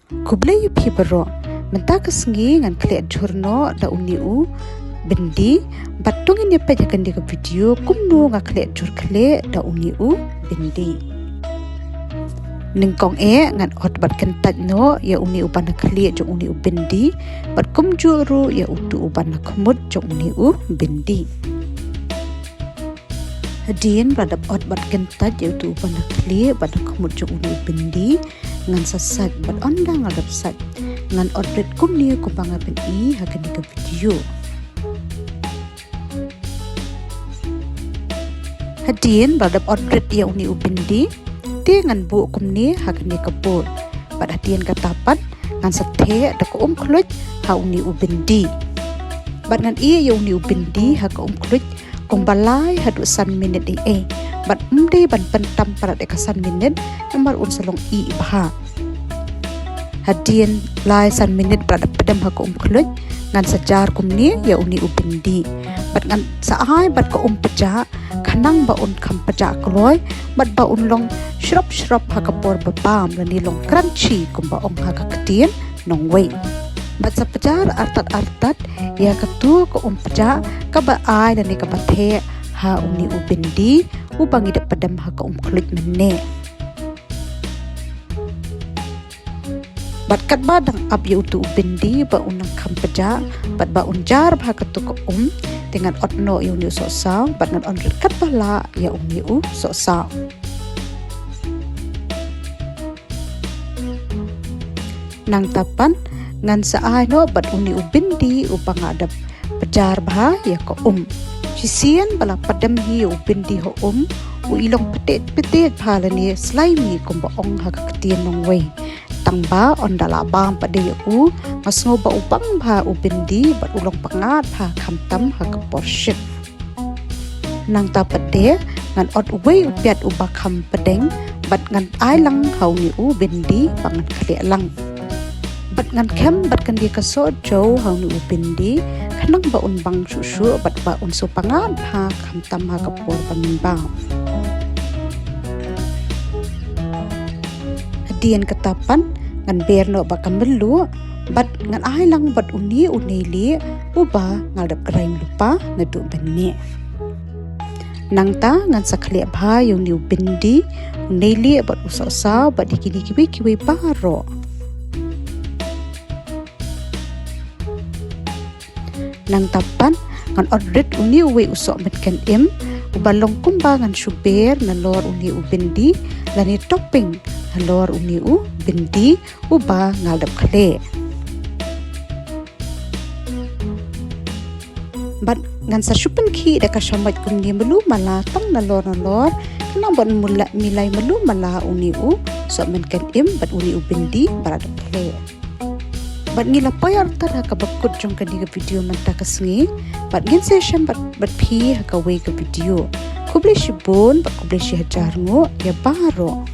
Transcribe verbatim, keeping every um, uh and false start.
Khublei ïa phi baroh. Mynta ka sngi ngan khleh jhur noh da uni u bindi. Bad to ngin ïa peit ha kane ka video kumno nga khleh jhur khleh da uni u bindi. Nyngkong eh ngan ot bad kyntait noh ïa uni u ban ha khlieh jong uni u bindi. Bad kumjuh ruh ïa utu u ban ha khmut jong uni u bindi. Hadien ba la dep ot bad kyntait ïa utu u ban ha khlieh bad ha khmut jong uni u bindi, ngan sa sait bad ynda nga la dep sait, ngan ot rit kumne kumba nga pyni ha kane ka video. Hadien ba la dep ot rit ïa uni u bindi, te ngan buh kumne ha kane ka board. Bad hadien kata pat ngan sa theh da ka um khluit ha uni u bindi. Bad ngan ïeh ïa uni u bindi ha ka um khluit kumba lai haduh san minit ei ei. Bad ym dei ban pyntam palat ïa ka san minit, namar un sa long ih bha. Hadien lai san minit ba la dep pdem ha ka um khluit, ngan sa jar kumne ïa uni u bindi. Bad ngan sa ai bad ka um pjah, khnang ba un kham pjah kloi, bad ba un long shrop shrop ha ka por ba bam lane long crunchy kumba ong ha ka ktien nongwei. Bad sa pjar artat artat ïa katu ka um pjah kaba ai lane kaba theh ha uni u bindi uba ngi dep pdem ha ka um khluit mynne. Bad katba dang ap ïa utu u bindi ba un nang kham pjah bad ba un jar bha katu ka um, te ngan ot noh ïa uni u sohsaw bad ngan ot rit katba lah ïa uni u sohsaw. Nangta pat ngan sa ai noh bad uni u bindi uba nga dep pjar bha ïa ka um. Shisien ba la pdem hi ïa u bindi ha um, u i long ptit ptit bha lane slimy kumba ong ha ka ktien nongwei. Tangba ynda la bam pat de ïa u, nga sngew ba u bang bha u bindi bad u long pyngngad bha khamtam ha ka por shift. Nangta pat de ngan ot uwei u piat uba kham pdeng bad ngan ai lang ha uni u bindi ba ngan khleh lang. Bad ngan khem bad kane ka sohjew ha uni u bindi khnang ba un bang shuh shuh bad ba un shu pyngngad bha khamtam ha ka por ba ngin bam. Hadien kata pat ngan ber noh bad ka mluh bad ngan ai lang bad uni u neilieh uba nga la dep grind lypa naduh mynne. Nangta ngan sa khleh bha ïa uni u bindi, u neilieh bad u sohsaw bad ïa kine kiwei kiwei baroh. Nangta pat ngan ot rit uni uwei u sohmynken im uba long kumba ngan shu ber nalor uni u bindi lane topping halor uni u bindi uba nga la dep khleh. Bad ngan sa shu pynkhih da ka shamoit kumne malu mala tang nalor nalor khnang ban mula-, milai malu mala uni u sohmynken im bad uni u bindi ba la dep khleh. Bad ngi la poi artat ha kaba kut jong kane ka video mynta ka sngi. Bad ngin sa ïashem bad, bad phi ha kawei ka video. Khublei shibun bad khublei shihajar nguh ïa baroh.